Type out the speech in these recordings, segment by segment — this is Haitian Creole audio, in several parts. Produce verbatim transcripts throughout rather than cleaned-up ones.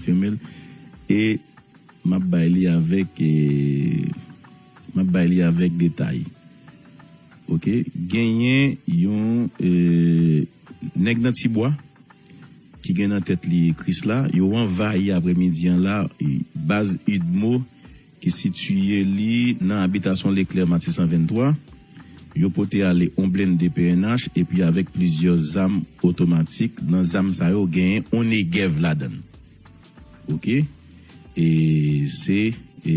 renmen l. E m ap bay li avèk, e, m ap bay li avèk detay. Oke, genyen yon, e, nèg nan Tibwa ki gen nan tèt li Krisla, yo anvayi aprèmidi an la, e, baz UDMO ki sitiye li nan abitasyon Leklè Matisan venntwa. Yo pote ale on blende P N H epi avèk plizyè zam otomatik. Nan zam sa yo, genyen on Negev ladan l. Oke? E se, e,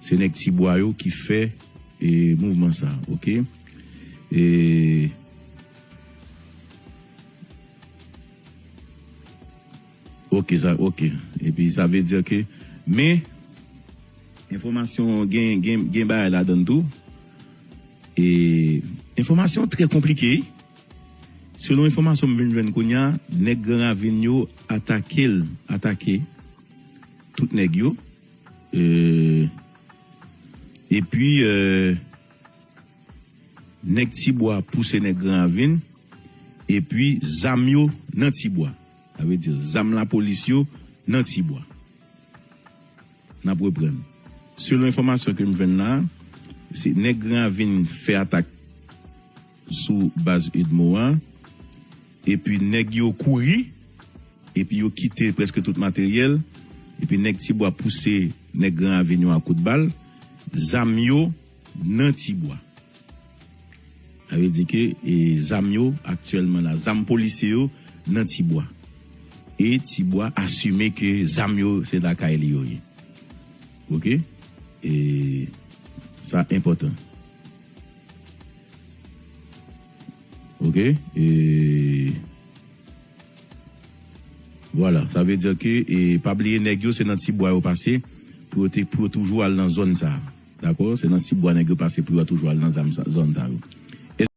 se nèg Tibwa yo ki fè, e, mouvman sa, oke? E, oke, sa, oke. Epi sa vle di ke, men, enfòmasyon gen, gen, gen bagay ladan l tou. E enfòmasyon trè konplike, wi. Selon enfòmasyon m vin jwenn kounye a, nèg Gran Ravin yo atake l, atake tout nèg yo. E, epi, e, nèg Tibwa pouse nèg Gran Ravin, epi zam yo nan Tibwa. Sa vle di zam lapolis yo nan Tibwa. N ap reprann. Selon enfòmasyon ke m jwenn la, se nèg Gran Ravin fè atak sou baz UDMO a, epi nèg yo kouri, epi yo kite prèske tout materyèl, epi nèg Tibwa pouse nèg Gran Ravin yo a kout bal, zam yo nan Tibwa. Sa vle di ke, e, zam yo aktyèlman la, zam polisye yo nan Tibwa. E Tibwa asime ke zam yo se lakay li yo ye. Oke? E sa enpòtan. Oke? E vwala, sa vle di ke, e, pa bliye nèg yo se nan Tibwa yo pase pou yo te, pou yo toujou al nan zòn sa. Dakò? Se nan Tibwa nèg yo pase pou yo toujou al nan zam sa, zòn sa yo.